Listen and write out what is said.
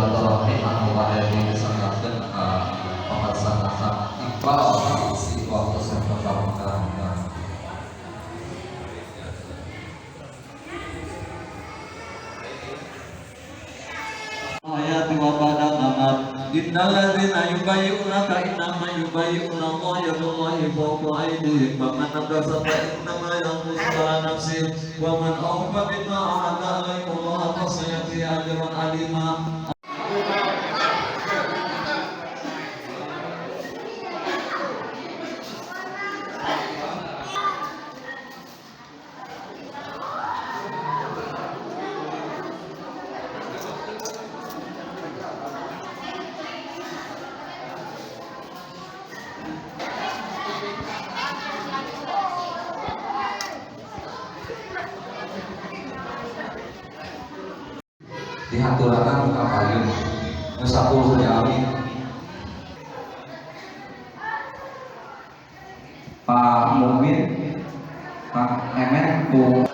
Silaturahmi anu pada disanggakeun ka pamarsa Kang Iqbal si waktu saya. Ayat wa ba'da mamat. Innal ladzina yubayyi'unaka innama yubayyi'una Allah yadullahi fawqa aydihim faman nakasa fa innama yanqusu ala nafsihi wa man awfa bima ahada alaihi Allah fa sayati ajran alima. Dihaturakan ka payun nu 10 jalmi. Pak Mukmin, Pak Emen ku.